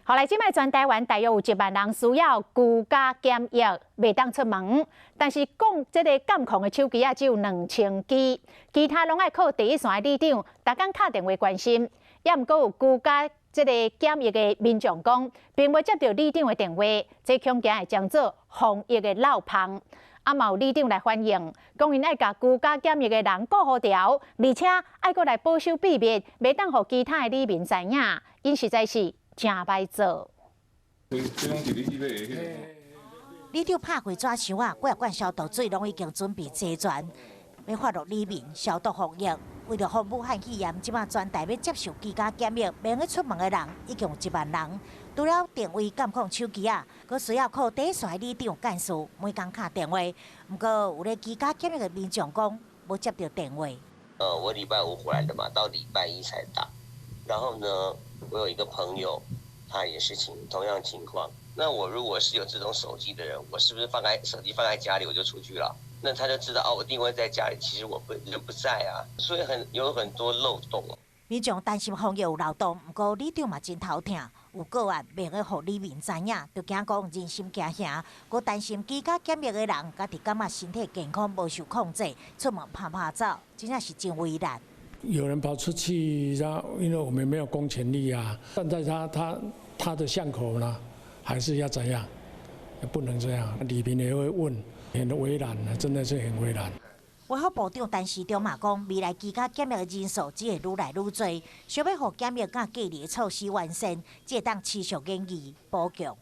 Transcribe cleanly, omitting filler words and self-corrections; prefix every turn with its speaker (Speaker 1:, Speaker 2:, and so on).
Speaker 1: 予來，這擺全台灣大約有1萬人需要居家檢疫，袂當出門。但是講這個監控的手機仔只有2000支，其他攏愛靠第一線的里長，逐工敲電話關心。也毋過有居家這個檢疫的民眾講，並無接著里長的電話，這恐驚會將做防疫的漏縫。啊，嘛有里長來反映，講𪜶愛共居家檢疫的人顧予牢，而且愛閣來保守秘密，袂當予其他的里民知影，𪜶實在是誠歹做。
Speaker 2: 里長拍開紙箱仔，幾仔罐消毒水攏已經準備齊全，欲發予里民消毒防疫。為著防武漢肺炎，這擺全台欲接受居家檢疫，袂用出門的人已經有1萬人。除了定位監控手機仔，閣需要靠第一線里長幹事每工敲電話。毋過有咧居家檢疫的民眾講，無接著電話。
Speaker 3: 我禮拜五回來的嘛，到禮拜一才打。然後呢，我有一個朋友，他也是同樣情況。那我如果是有這種手機的人，我是不是放開手機放在家裡，我就出去了？那他就知道哦，我定位在家裡，其實我不人不在啊，所以有很多漏洞。
Speaker 2: 民眾擔心防疫有漏洞，毋過里長嘛真頭疼，有個案袂用予里民知影，就驚講人心驚嚇，閣擔心居家檢疫的人家己感覺身體健康無受控制，出門趴趴走，真正是真為難。
Speaker 4: 有人跑出去，然後因為我們沒有公權力啊，站在他的巷口呢，還是要怎樣？不能這樣，里民也會問，很為難，真的是很為難。
Speaker 2: 衛福部長陳時中嘛講，未來居家檢疫的人數只會愈來愈濟，想欲予檢疫佮隔離的措施完善，才會當持續研議補強。